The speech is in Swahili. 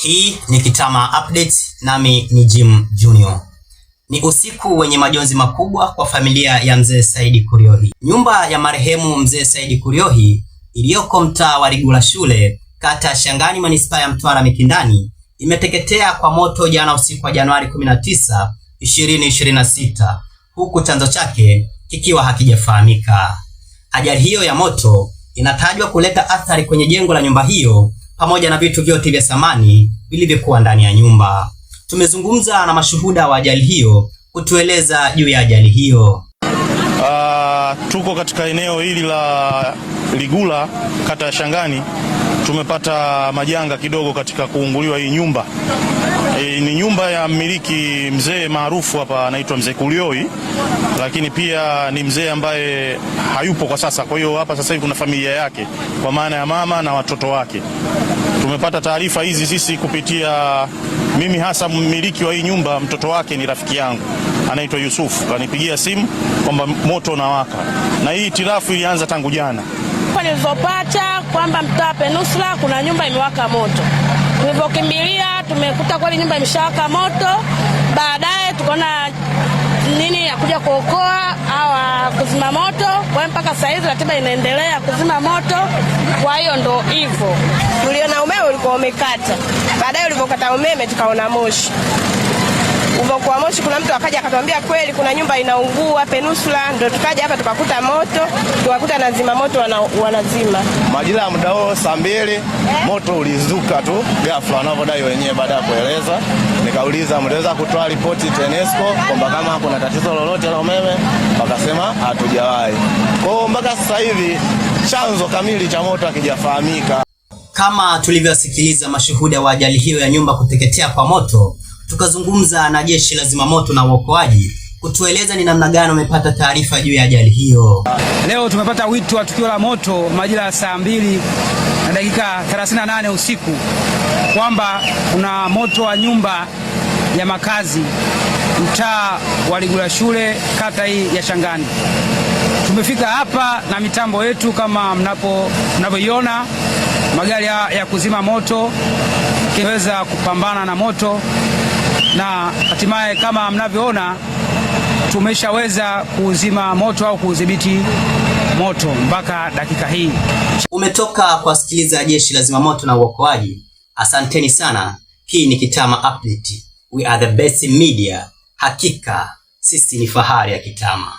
Hii ni Kitama Updates, nami ni Jim Junior. Ni usiku wenye majonzi makubwa kwa familia ya mzee Saidi Kuriohi. Nyumba ya marehemu mzee Saidi Kuriohi iliyoko mtaa wa Ligula Shule, kata ya Shangani, manispaa ya Mtwara Mikindani, imeteketea kwa moto jana usiku wa Januari 19, 2026, huku chanzo chake kikiwa hakijafahamika. Ajali hiyo ya moto inatajwa kuleta athari kwenye jengo la nyumba hiyo pamoja na vitu vyote vya samani vilivyokuwa ndani ya nyumba. Tumezungumza na mashuhuda wa ajali hiyo kutueleza juu ya ajali hiyo. Tuko katika eneo hili la Ligula kata ya Shangani. Tumepata majanga kidogo katika kuunguliwa hii nyumba. Ni nyumba ya mmiliki mzee maarufu hapa anaitwa mzee Kulioi, lakini pia ni mzee ambaye hayupo kwa sasa. Kwa hiyo hapa sasa hivi kuna familia yake kwa maana ya mama na watoto wake. Tumepata taarifa hizi sisi kupitia mimi, hasa mmiliki wa hii nyumba, mtoto wake ni rafiki yangu anaitwa Yusuf, kanipigia simu kwamba moto unawaka, na hii hitilafu ilianza tangu jana. Nilizopata kwamba mtaa Penusla kuna nyumba imewaka moto. Tulivyokimbilia tumekuta kweli nyumba imeshawaka moto. Baadaye tukaona nini ya kuja kuokoa au kuzima moto. Kwa hiyo mpaka saa hizi ratiba inaendelea kuzima moto. Kwa hiyo ndo hivyo. Tuliona umeme ulikuwa umekata, baadaye ulivyokata umeme tukaona moshi. Ulivyokuwa moshi, kuna mtu akaja akatuambia kweli kuna nyumba inaungua Penusla, ndo tukaja hapa tukakuta moto, tukakuta na zima moto wanazima. Majira ya muda huo saa 2 moto ulizuka tu ghafla, wanavyodai wenyewe. Baada ya kueleza, nikauliza mliweza kutoa ripoti TANESCO kwamba kama kuna tatizo lolote la umeme? Wakasema hatujawahi. Kwa hiyo mpaka sasa hivi chanzo kamili cha moto hakijafahamika. Kama tulivyosikiliza mashuhuda wa ajali hiyo ya nyumba kuteketea kwa moto, tukazungumza na jeshi la zimamoto na uokoaji kutueleza ni namna gani wamepata taarifa juu ya ajali hiyo. Leo tumepata wito wa tukio la moto majira ya saa 2:38 usiku kwamba kuna moto wa nyumba ya makazi mtaa wa Ligula Shule kata hii ya Shangani. Tumefika hapa na mitambo yetu kama mnavyoiona, magari ya kuzima moto kiweza kupambana na moto na hatimaye kama mnavyoona tumeshaweza kuuzima moto au kuudhibiti moto mpaka dakika hii. Umetoka kuwasikiliza jeshi la zimamoto na uokoaji. Asanteni sana. Hii ni Kitama Update. We are the best media. Hakika sisi ni fahari ya Kitama.